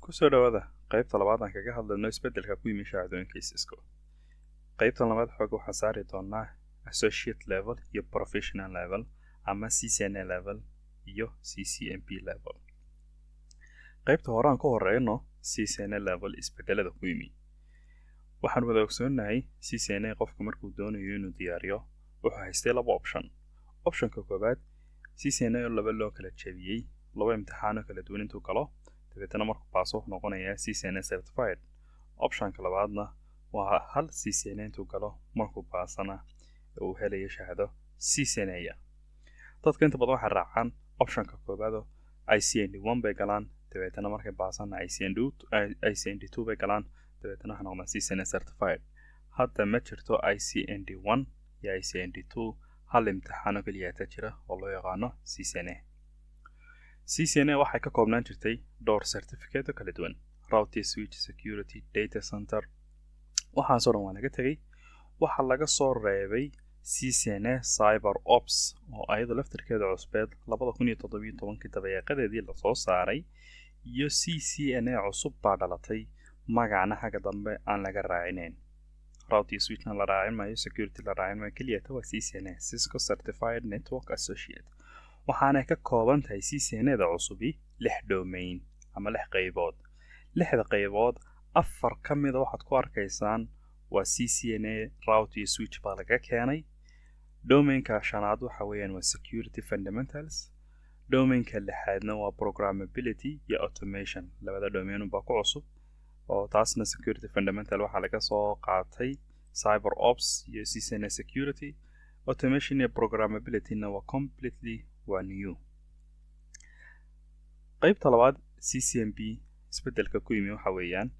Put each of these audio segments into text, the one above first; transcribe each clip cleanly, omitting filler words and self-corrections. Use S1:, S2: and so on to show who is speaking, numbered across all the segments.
S1: Kusoo dhawaada qaybta labaad aan kaga hadlayno isbeddelka ku yimi shahaadooyinka Cisco. Qaybtan labaad xooga waxaan saari doonaa associate level iyo professional level ama CCNA level iyo CCNP level. Qaybta hore aan ku horeyno CCNA level isbedelada ku yimi. Waxaan wada ogsoonahay CCNA qofka markuu doonayo inuu diyaariyo wuxuu haystay laba option. Optionka koowaad, CCNA oo laba loo kala jebiyey, laba imtixaano kala duwan intuu galo, dabeetana markuu baaso wuxuu noqonayaa CCNA certified. Optionka labaadna waa hal CCNA intuu galo, markuu baasana uu helayo shahaado CCNA. Dadka inta badan waxay raacaan optionka koowaado, ICND 1 bay galaan, dabeetana markay baasana ICND 2 bay galaan, dabeetana waxay noqdaan CCNA certified. Hadda ma jirto ICND 1 iyo ICND 2, hal imtixaano keliya jira oo loo yaqaano CCNA. CCNA waxay ka koobnaan jirtay dhowr certificate oo kala duwan: router, switch, security, data center. Waxaasoo dhan waa laga tegay. Waxaa laga soo reebay CCNA Cyber Ops oo ayadoo laftirkeeda cusbeed 2017-kii dabayaaqadeedii lasoo saaray, iyo CCNA cusub baa dhalatay, magacna xagga dambe aan laga raacinayn. Router, switchna la raacin maayo, security la raacin maayo, keliyata waa CCNA, Cisco Certified Network Associate. Waxaanay ka kooban tahay CCNA da cusubi lix domain ama lix qaybood. Lixda qaybood afar ka mida waxaad ku arkaysaan waa CCNA route iyo switch baa laga keenay. Domainka shanaad waxa weeyaan waa security fundamentals. Domainka lixaadna waa programmability iyo automation. Labada domain baa ku cusub, oo taasna security fundamental waxaa laga soo qaatay cyber ops iyo CCNA security. Automation iyo programmabilityna waa completely waa new. Qaybta labaad, CCNP isbedelka ku yimi waxa weeyaan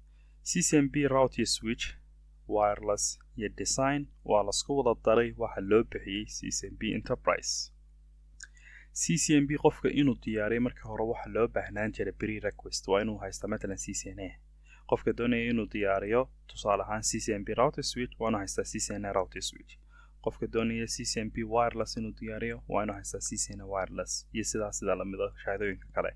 S1: CCNP route iyo switch, wireless iyo design waa lasku wada daray. Waxaa loo bixiyey CCNP Enterprise. CCNP qofka inuu diyaariyo markii hore waxaa loo baahnaan jiray prerequisite, waa inuu haysta matalan CCNA. Qofka doonaya inuu diyaariyo tusaale ahaan CCNP router switch, waa inuu haystaa CCNA router switch. Qofka doonaya CCNP wireless inuu diyaariyo, waa inuu haystaa CCNA wireless, iyo sidaas sidaa lamid ah shahaadooyinka kale.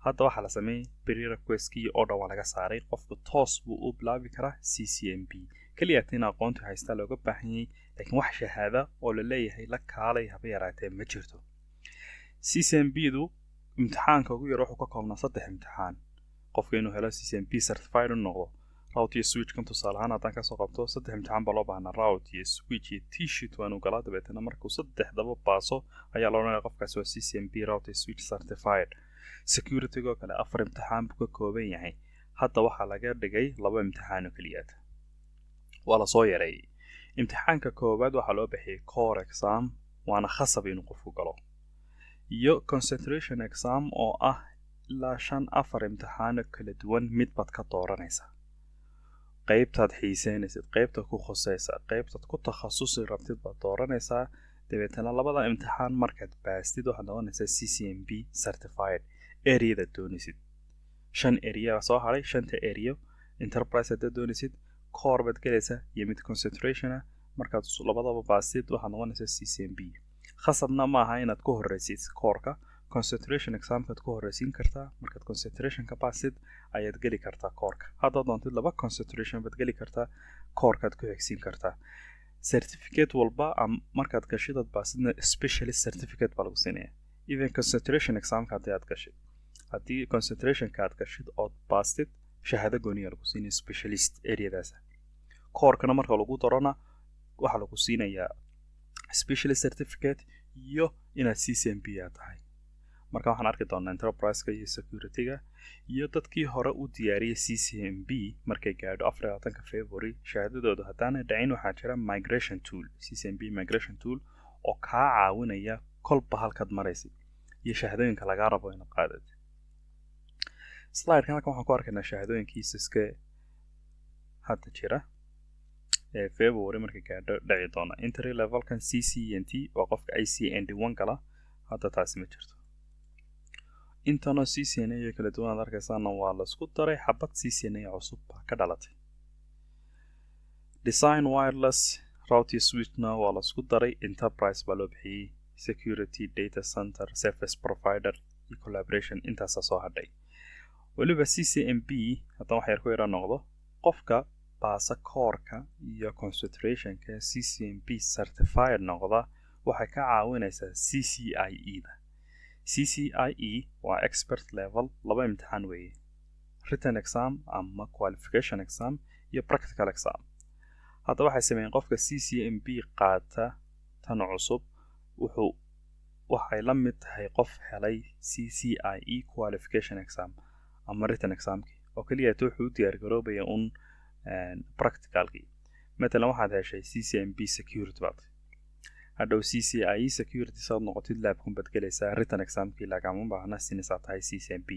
S1: Hadda waxaa la sameeyey prerequisitekii oo dhan waa laga saaray. Qofku toos buu u bilaabi karaa CCNP, keliya in aqoontu haystaa looga baahan yahay, laakiin wax shahaada oo la leeyahay la kaalay haba yaraatee ma jirto. CCNP du imtixaanka ugu yar wuxuu ka koobnaa saddex imtixaan qofka inuu helo CCNP certified u noqdo. Route iyo switchkan tusaale ahaan haddaan kasoo qabto, saddex imtixaan baa loo baahnaa: route iyo switch iyo T-sheet waa inuu galaa. Dabeetana markuu saddexdaba baaso ayaa la odhanaya qofkaasi waa CCNP route iyo switch certified. Security-go kale afar imtixaan buu ka kooban yahay. Hadda waxaa laga dhigay laba imtixaan oo keliyaad, waa lasoo yareeyay. Imtixaanka koowaad waxaa loo bixiyay core exam, waana khasab inuu qofku galo, iyo concentration exam oo ah ilaa shan afar imtixaano kala duwan, mid baad ka dooranaysaa qaybtaad xiiseynaysid, qaybta ku khusaysa, qaybtaad ku takhasusi rabtid baad dooranaysaa. Dabeetana labada imtixaan markaad baastid waxaad noqonaysaa CCNP certified areadaad doonaysid. Shan area soo haray. Shanta area enterprise haddaad doonaysid, core baad gelaysaa iyo mid concentration ah. Markaad labadaba baastid waxaad noqonaysaa CCNP. Khasabna ma aha inaad ku horeysid coreka, concentration examkaad ku horeysiin kartaa. Markaad concentration ka baasid ayaad geli kartaa coreka. Haddaad doontid laba concentration baad geli kartaa, corekaad ku xigsiin kartaa. Certificate walba markaad gashid aad baasidna specialist certificate baa lagu siinaya. Even concentration examka haddii aad gashid, haddii concentrationka aad gashid ood baastid, shahaado gooniya lagu siinaya specialist areadaasa. Corekana marka lagu darona waxaa lagu siinayaa specialist certificate iyo inaad CCNP a tahay. Marka waxaan arki doonaa enterprise-ka iyo security-ga iyo dadkii hore u diyaariyay CCNP markay gaadho 24-ka February shahaadadoodu haddaanay dhacin, waxaa jira migration tool, CCNP migration tool, oo kaa caawinaya kolba halkaad maraysid iyo shahaadooyinka lagaa rabo inaad qaadad. Slidekan halkan waxaan ku arkaynaa shahaadooyinkii Cisco hadda jira ee February markay gaadho dhici doona. Entry levelkan CCNT waa qofka ICND 1 gala. Hadda taasi ma jirto. Intanoo CCNA iyo kala duwan aad arkaysaana waa laisku daray, xabad CCNA cusub baa ka dhalatay. Design, wireless, route switchna waa laisku daray, enterprise baa loo bixiyey. Security, data center, service provider iyo collaboration intaasaa soo hadhay. Weliba CCNP haddaan wax yar ku yara noqdo, qofka baasa core-ka iyo concentrationka CCNP certified noqda, waxay ka caawinaysaa CCIE da. CCIE waa expert level, laba imtixaan weeye: written exam ama qualification exam iyo practical exam. Hadda waxay sameeyeen, qofka CCNP qaata tan cusub waxay la mid tahay qof helay CCIE qualification exam ama written examkii oo keliya. Wuxuu u diyaar garoobaya un practicalkii. Matalan, waxaad heshay CCNP Security baad hadhow CCIE Security saad noqotid, labkun baad gelaysaa, written examkii lagama baahna sinisaa tahay CCNP.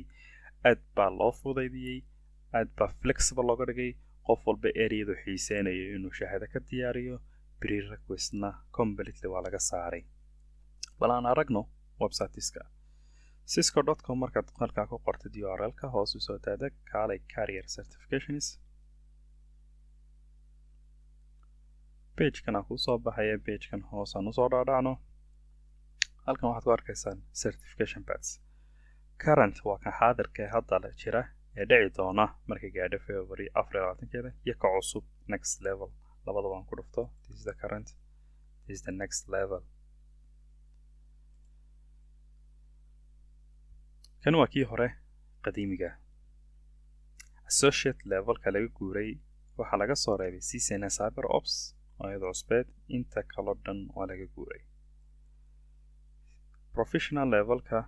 S1: Aad baa loo fudaydiyey, aad baa flexible looga dhigay. Qof walba areadu xiiseynayo inuu shahaado ka diyaariyo, prerequisitena completely waa laga saaray. Bal aan aragno websiteska cisco.com. Markaad halkaa ku qortid URL-ka, hoos usoo daadeg, kaalay career certifications. Pagekan aa kusoo baxaya. Pagekan hoosaan usoo dhaadhacno. Halkan waxaad ku arkaysaan certification paths. Current waa kan xaadirka ee hadda la jira ee dhici doona markay gaadho February 24-keeda, iyo ka cusub, next level. Labadaba aan ku dhufto. This is the current, this is the next level. Kan waa kii hore, qadiimiga. Associate levelka laga guuray, waxaa laga soo reebay CCNA Cyber Ops oo iyada cusbeed, inta kaloo dhan waa laga guuray. Professional levelka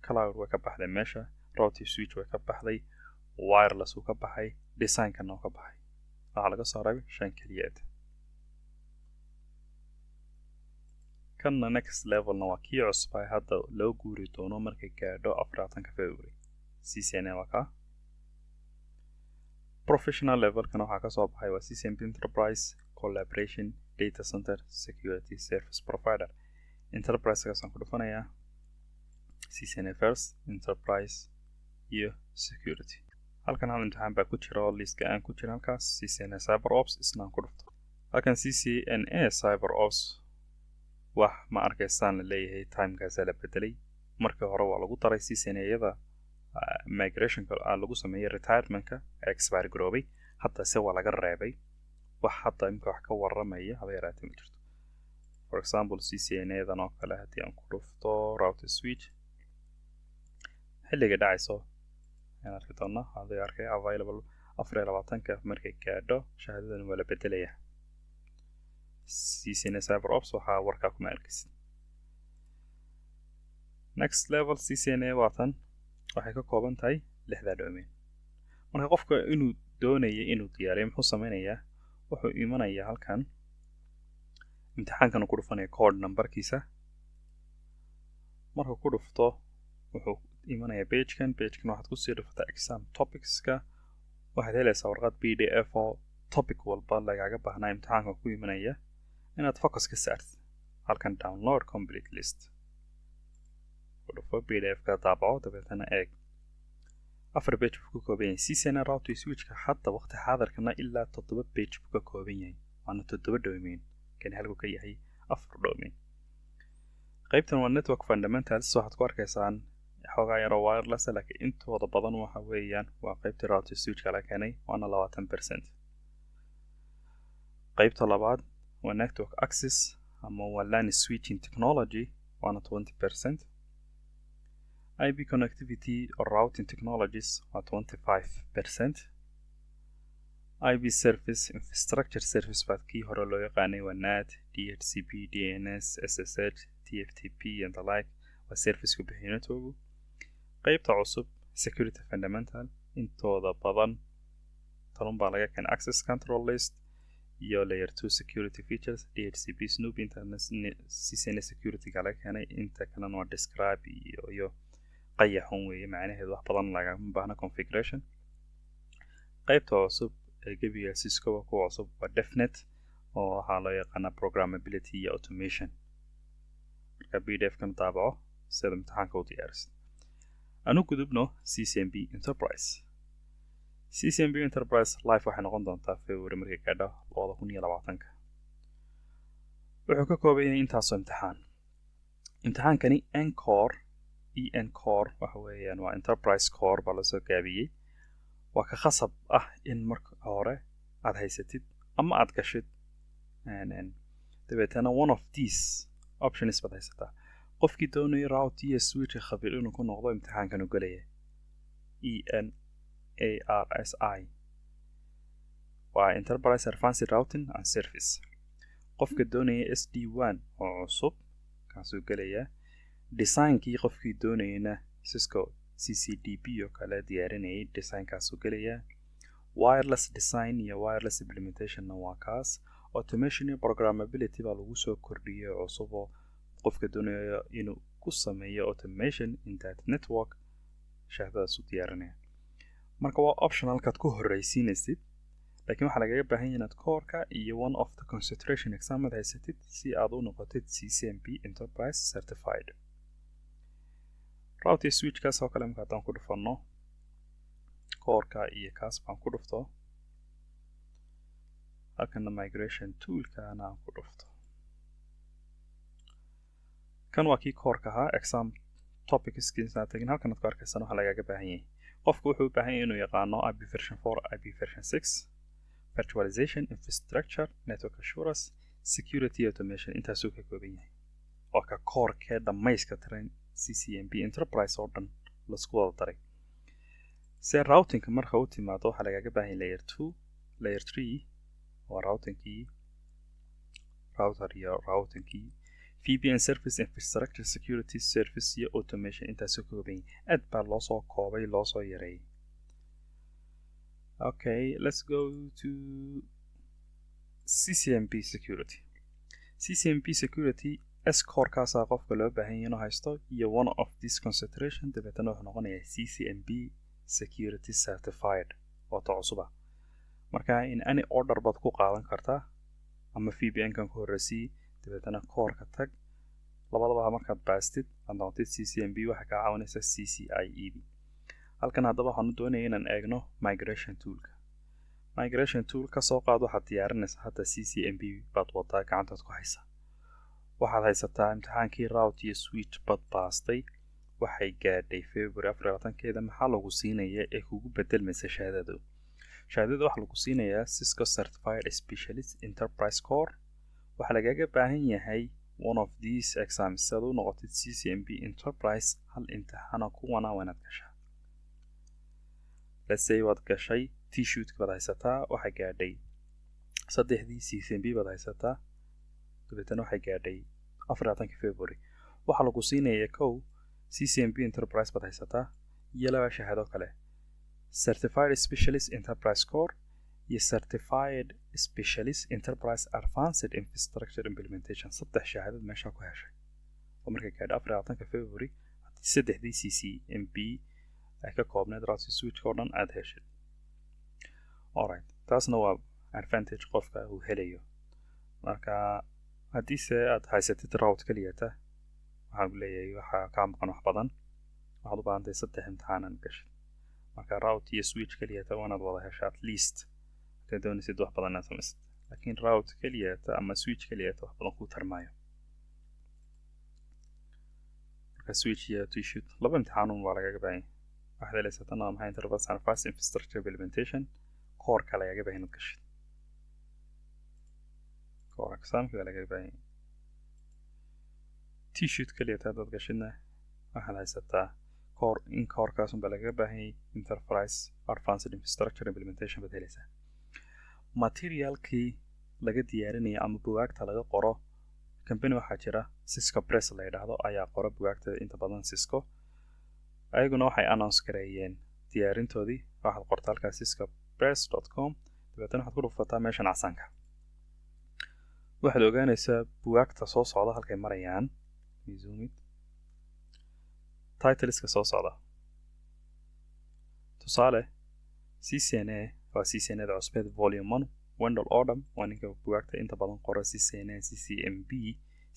S1: cloud way ka baxday meesha, router switch way ka baxday, wireless wuu ka baxay, designkana wuu ka baxay. Waxaa laga soo reebay shan keliyeed. Kanna next levelna waa kii cusbaa hadda loo guuri doono markay gaadho 24-ka February. CCNA waa kaa. Professional levelkana waxaa kasoo baxay waa CCNP Enterprise Collaboration Data Center Security Service Provider. Enterprise-kaasaan ku dhufanayaa. CCNA First, Enterprise iyo Security. Halkan hal imtixaan baa ku jira oo liiska aan ku jira halkaas, CCNA Cyber Ops, isna aan ku dhufto. Halkan CCNA Cyber Ops wax ma arkaysaan la leeyahay, timekaasaa la bedelay. Markii hore waa lagu daray CCNA-yada migrationka lagu sameeyey, retirementka expire garoobay. Hadda se waa laga reebay. Wax hadda imika wax ka waramaya haba yaraatee ma jirto. For example, CCNA-dan oo kale haddii aan ku dhufto, router switch, xilliga dhacayso ayaan arki doonaa. Hadii arkay available 24-ka markay gaadho, shahaadadan waa la bedelaya. CCNA Cyber Ops waxaa warkaa kuma arkaysid. Next level CCNA waatan, waxay ka kooban tahay lixdaa domain. Marka qofka inuu doonaya inuu diyaariyo, muxuu sameynayaa? Wuxuu imanayaa halkan, imtixaankan uu ku dhufanaya code numberkiisa. Markuu ku dhufto, wuxuu imanayaa pagekan. Pagekan waxaad kusii dhufataa exam topicska. Waxaad helaysaa warqad PDF oo topic walba lagaaga baahnaa imtixaanka ku imanaya inaad focus ka saartid. Halkan download complete list ku dhufo, PDF ka daabaco, dabeetana eeg. Afar page buu ka kooban yahay CCNA router switchka. Hadda waqti xaadirkana ilaa toddoba page buu ka kooban yahay, waana toddoba domain. Kani halku ka yahay afar domain. Qaybtan waa network fundamentals. Waxaad ku arkaysaan xoogaa yaroo wireless, laakiin intooda badan waxa weeyaan waa qaybtii router switchka la keenay, waana 20%. Qaybta labaad waa network access ama waa LAN switching technology, waana 20%. IP connectivity or routing technologies waa 25%. IP service infrastructure service baad kii hore loo yaqaanay, waa NAT, DHCP, DNS, SSH, TFTP and the like, waa serviceka bixiyo networku. Qaybta cusub, security fundamental, intooda badan talun baa laga keenay: access control list iyo layer 2 security features, DHCP, snoop, internet. CCNA security-ga laga keenay, inta kalena waa describe iyo qayaxun weeye, macnaheedu wax badan lagama baahna configuration. Qaybta cusub ee gebiga Cisco kuwa cusub waa DevNet, oo waxaa loo yaqaanaa programmability iyo automation. Marka PDF kan daabaco sida imtixaanka u diyaarisid. Anu gudubno CCNP Enterprise. CCNP Enterprise live waxay noqon doontaa February markay gaadho 2020-ka. Wuxuu ka kooban yahay intaasoo imtixaan. Imtixaankani ENCOR ENCOR waxa weeyaan waa Enterprise Core baa lasoo gaabiyey. Waa ka khasab ah in marka hore aad haysatid ama aad gashid, dabeetana one of these options baad haysataa. Qofkii doonaya route iyo switchka khabiir inuu ku noqdo, imtixaankan u gelaya ENARSI, waa Enterprise Advanced Routing and Service. Qofka doonaya SD-WAN oo cusub, kaasuu gelayaa. Designkii qofkii doonayana, Cisco CCDP oo kale diyaarinayay, designkaasuu gelayaa. Wireless design iyo wireless implementationna waa kaas. Automation iyo programmability baa lagu soo kordhiyay cusuboo qofka doonayo inuu ku sameeyo automation in that network, shahaadadaas u diyaarinaya. Marka waa optionalkaad ku horreysiinaysid, laakiin waxaa lagaga baahan yahay inaad coreka iyo one of the concentration exam aad haysatid si aad u noqotid CCNP Enterprise certified. Route iyo switchkaas oo kale marka haddaan ku dhufano, coreka iyo kaas baan ku dhufto, halkana migration toolkana aan ku dhufto. Kan waa kii coreka ahaa. Exam topicskiisa tagin, halkan aad ku arkaysan waxaa lagaga baahan yahay. Qofku wuxuu u baahan yahay inuu yaqaano IP version 4, IP version 6, virtualization infrastructure, network assurance, security, automation. Intaasuu ka kooban yahay oo ka corekee dhammayska tiran CCNP Enterprise oo dhan laisku wada daray. Se routingka marka u timaado, waxaa lagaga baahan yahay layer 2, layer 3, waa routingkii, router iyo routingkii, VPN service, infrastructure security service iyo automation. Intaasuu ka kooban yahay. Aad baa loosoo koobay, loosoo yareeyay. Okay, let's go to CCNP Security. CCNP Security S corekaasaa qofka loo baahan yahay inuu haysto iyo one of this concentration, dabeetana wuxuu noqonayaa CCNP Security certified oo ta cusuba. Marka in any order baad ku qaadan kartaa, ama VPN kan ku horreysii, dabeetana coreka tag. Labadaba markaad baastid, aad noqotid CCNP, waxay kaa caawinaysaa CCIE d. Halkan haddaba waxaan u doonaya inaan eegno migration toolka. Migration tool ka soo qaad waxaad diyaarinaysaa hadda CCNP baad wadaa, gacantaad ku haysaa. Waxaad haysataa imtixaankii route iyo switch baad baastay. Waxay gaadhay February 24-keeda. Maxaa lagu siinayaa ee kugu bedelmaysa shahaadadu? Shahaadada waxaa lagu siinayaa Cisco Certified Specialist Enterprise Core. Waxaa lagaga baahan yahay one of these exams si aad u noqotid CCNP Enterprise. Hal imtixaana kuwana waa inaad gashaa. Let's say waad gashay, t-shootka baad haysataa, waxay gaadhay saddexdii CCNP baad haysataa, dabeetana waxay gaadhay 24-ka February. Waxaa lagu siinayaa kow, CCNP Enterprise baad haysataa iyo laba shahaado kale: Certified Specialist Enterprise Core iyo Certified Specialist Enterprise Advanced Infrastructure Implementation. Saddex shahaadad meeshaa ku heshay oo markay gaadho 24-ka February, haddii saddexdii CCNP ay ka koobneed router switchka oo dhan aada heshid. Alright, taasna waa advantage qofka uu helayo. Marka haddiise aad haysatid route keliyata, waxaan ku leeyahay waxaa kaa maqan wax badan. Waxaad u baahantahay saddex imtixaanan gashid. Marka route iyo switch keliyata waa inaad wada hesha at least, haddaad doonaysid wax badan inaad samaysid. Laakiin route keliyata ama switch keliyata wax badan kuu tarmaayo. Marka switch iyo tshoot laba imtixaanun waa lagaga baahan yahay. Waxaad helaysaa tan waa maxay? Enterprise Advanced Infrastructure Implementation coreka lagaga baahan inaad gashid. Core examka baa lagaga baahan yahay. Tshoot keliyata haddaad gashidna, waxaad haysataa core in corekaasun baa lagaga baahan yahay. Enterprise Advanced Infrastructure Implementation baad helaysaa. Materialkii laga diyaarinaya ama bugaagta laga qoro, company waxaa jira Cisco Press la yidhaahdo ayaa qora bugaagta inta badan Cisco. Ayaguna waxay announce gareeyeen diyaarintoodii. Waxaad qorta halkaas ciscopress.com, dabeetana waxaad ku dhufataa meeshan casaanka. Waxaad ogaanaysaa bugaagta soo socda halkay marayaan. Zoom it, titleska soo socda. Tusaale, CCNA waa CCNA da cusbeed volume 1. Wendell Odom waa ninka bugaagta inta badan qora CCNA, CCNP,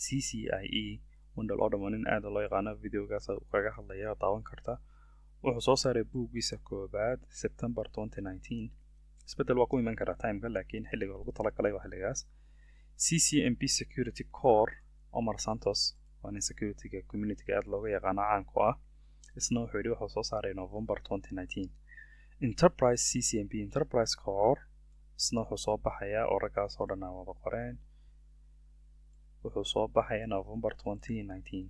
S1: CCIE. Wendell Odom waa nin aad loo yaqaano, videogaas kaga hadlaya, daawan karta. Wuxuu soo saaray buuggiisa koobaad September 2019. Isbedel waa ku iman karaa timeka, laakiin xilliga lagu talagalay waa xilligaas. CCNP Security Core, Omar Santos waa nin securityga communityga aad looga yaqaano, caan ku ah. Isna wuxuu yidhi wuxuu soo saaray November 2019. Enterprise, CCNP Enterprise Core, isna wuxuu soo baxayaa, oo raggaas oo dhan aa wada qoreen, wuxuu soo baxayaa November 2019.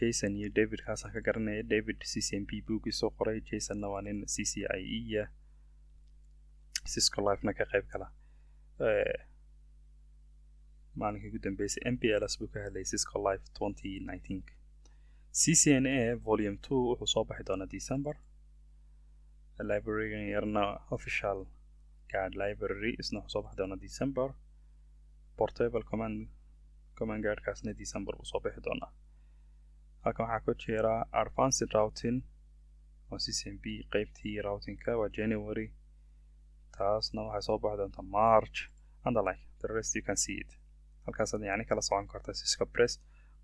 S1: Jason iyo David kaasaan ka garanaya. David CCNP buugii soo qoray, Jasonna waa nin CCIE ya, Cisco Live-na ka qayb gala. Maalinkii ugu dambeysay MPLS buu ka hadlayay Cisco Live 2019. CCNA Volume 2 wuxuu soo baxi doonaa December. Librarygan yarna, Official Guide Library, isna wuxuu soo baxi doonaa December. Portable command guide-kaasna December buu soo bixi doonaa. Halkan waxaa ku jira Advanced Routing oo CCNP qeybtii routingka, waa January. Taasna waxay soo baxi doontaa March and the like. The rest you can see it. Halkaasaad yacni kala socon karta Cisco Press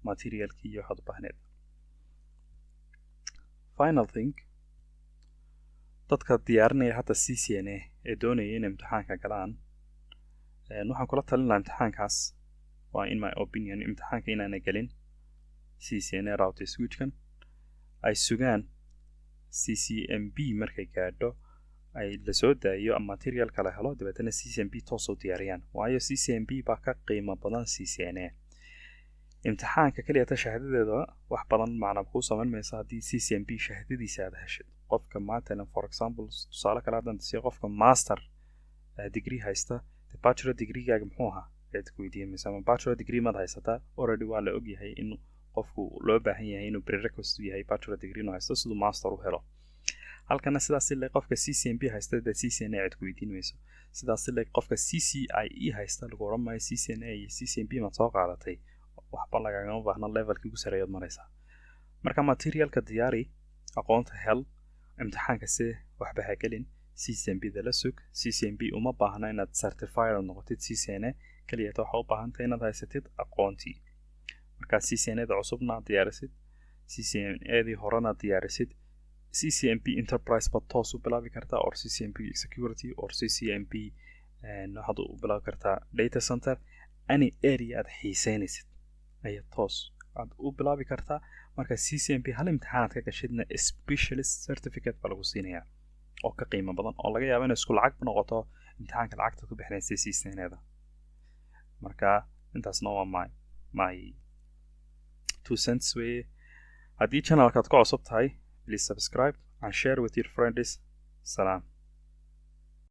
S1: materialkii iyo waxaad u baahneed. Final thing, dadka diyaarinaya hadda CCNA ee doonaya inay imtixaanka galaan, waxaan kula talin lahaa imtixaankaas, waa in my opinion, imtixaanka inaanay gelin CCNA router switchkan, ay sugaan CCNP markay gaadho, ay lasoo daayo ama material kala helo, dabeetana CCNP toos u diyaariyaan, waayo CCNP baa ka qiimo badan CCNA. Imtixaanka keliya ta shahaadadeeda wax badan macna kuu samayn maysa haddii CCNP shahaadadiisa aad heshid. Qofka matalan, for example, tusaale kale haddaan tusiyo, qofka master degree haysta, de bachelor degreegaaga muxuu ahaa ayaad ku weydiin maysa, ama bachelor degree maad haysataa? Already waa la ogyahay in qofku loo baahan yahay inuu prerequisite yahay bachelor degree inuu haysto siduu master u helo. Halkana sidaas ile qofka CCNP haysta, dee CCNA cid ku weydiin mayso. Sidaas ile qofka CCIE haysta lagu odhan maayo CCNA iyo CCNP maad soo qaadatay, waxba lagagama baahna, levelkii ugu sareeyaad maraysaa. Marka materialka diyaari, aqoonta hel, imtixaanka se waxba ha gelin, CCNP da la sug. CCNP uma baahna inaad certified noqotid CCNA keliyata, waxaa u baahantahay inaad haysatid aqoontii. Markaa CCNA da cusubna aad diyaarisid, CCNA dii horena diyaarisid, CCNP Enterprise baad toos u bilaabi kartaa, or CCNP Security, or CCNP waxaad u bilaabi kartaa data center. Any area aad xiiseynaysid ayaa toos aad u bilaabi kartaa. Marka CCNP hal imtixaanaad ka gashidna, specialist certificate baa lagu siinayaa oo ka qiimo badan, oo laga yaabo inay isku lacag noqoto imtixaanka lacagta ku bixinaysa CCNA da. Marka intaasna waa my 2 cents weye. Haddii channelkaad ku cusub tahay, please subscribe and share with your friends. Salaam.